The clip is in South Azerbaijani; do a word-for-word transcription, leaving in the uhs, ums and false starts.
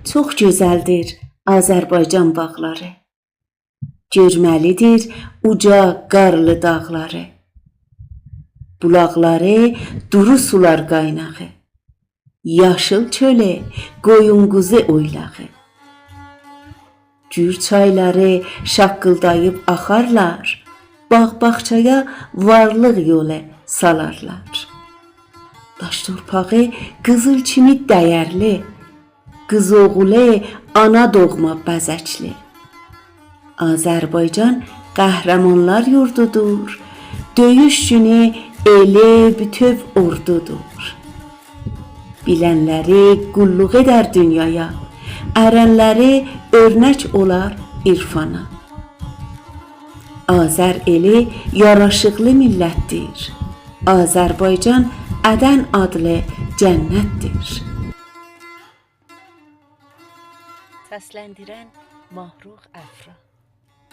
چوخ گؤزلدیر آذربایجان باغلاری. گؤرمه‌لی‌دیر اوجا قارلی داغلاری. بولاقلاری، دورو سولار قایناغی، یاشیل چؤلو، قویون قوزو اویلاغی. گور چایلاری شاققیلداییب آخارلار، باغ-باغچایا وارلیق یولو سالارلار. داش تورپاغی قیزیل کیمی دَیرلی، قیز اوغلو آنا دوغما بزکلی. آذربایجان قهرمانلار یوردودور، دؤیوش گونو ائلی بوتؤو اوردودور. بیلنلری قوللوق ائدر دونیایا، اَرنلری اؤرنک اولار عرفانا. آذر ائلی یاراشیقلی میللتدیر. آذربایجان عدن آدلی جنتدیر. سسلندیرن ماهرخ افرا.